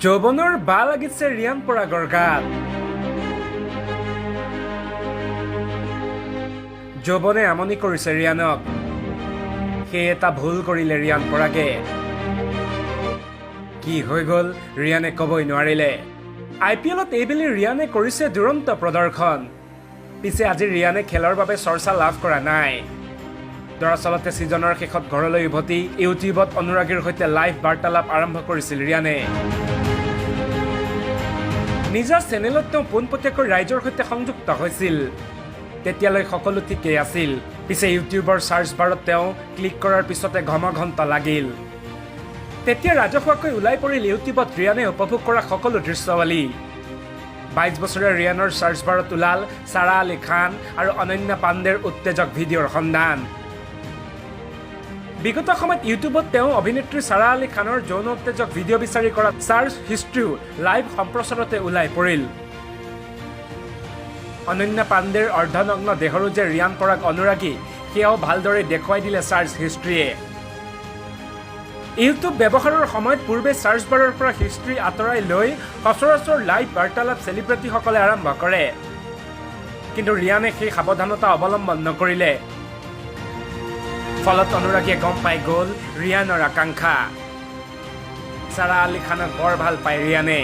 যৌৱনৰ বা লাগিছে ৰিয়ান পৰাগৰ গাত। যৌৱনে আমনি কৰিছে ৰিয়ানক। সেয়ে এটা ভুল কৰিলে ৰিয়ান পৰাগে। কি হৈ গ'ল ৰিয়ানে ক'বই নোৱাৰিলে। আই পি এলত এইবেলি ৰিয়ানে কৰিছে দুৰন্ত প্ৰদৰ্শন। পিছে আজি ৰিয়ানে খেলৰ বাবে চৰ্চা লাভ কৰা নাই। দৰাচলতে ছিজনৰ শেষত ঘৰলৈ উভতি ইউটিউবত অনুৰাগীৰ সৈতে লাইভ বাৰ্তালাপ আৰম্ভ কৰিছিল ৰিয়ানে। নিজা চেনেলত তেওঁ পোনপটীয়াকৈ ৰাইজৰ সৈতে সংযুক্ত হৈছিল। তেতিয়ালৈ সকলো ঠিকেই আছিল। পিছে ইউটিউবৰ চাৰ্চ বাৰত তেওঁ ক্লিক কৰাৰ পিছতে ঘমঘণ্ট লাগিল। তেতিয়া ৰাজহুৱাকৈ ওলাই পৰিল ইউটিউবত ৰিয়ানে উপভোগ কৰা সকলো দৃশ্যাৱলী। 22 বছৰীয়া ৰিয়ানৰ চাৰ্চ বাৰত ওলাল ছাৰা আলী খান আৰু অনন্যা পাণ্ডেৰ উত্তেজক ভিডিঅ'ৰ সন্ধান। বিগত সময়ত ইউটিউবত তেওঁ অভিনেত্ৰী ছাৰা আলী খানৰ যৌন উত্তেজক ভিডিঅ' বিচাৰি কৰা চাৰ্চ হিষ্ট্ৰীও লাইভ সম্প্ৰচাৰতে ওলাই পৰিল। অনন্যা পাণ্ডেৰ অৰ্ধনগ্ন দেহৰো যে ৰিয়ান পৰাগ অনুৰাগী, সেয়াও ভালদৰে দেখুৱাই দিলে চাৰ্চ হিষ্ট্ৰীয়ে। ইউটিউব ব্যৱহাৰৰ সময়ত পূৰ্বে চাৰ্চ বাৰৰ পৰা হিষ্ট্ৰী আঁতৰাই লৈ সচৰাচৰ লাইভ বাৰ্তালাপ চেলিব্ৰিটিসকলে আৰম্ভ কৰে। কিন্তু ৰিয়ানে সেই সাৱধানতা অৱলম্বন নকৰিলে। ফলত অনুৰাগীয়ে গম পাই গ'ল ৰিয়ানৰ আকাংক্ষা। ছাৰা আলী খানক বৰ ভাল পায় ৰিয়ানে।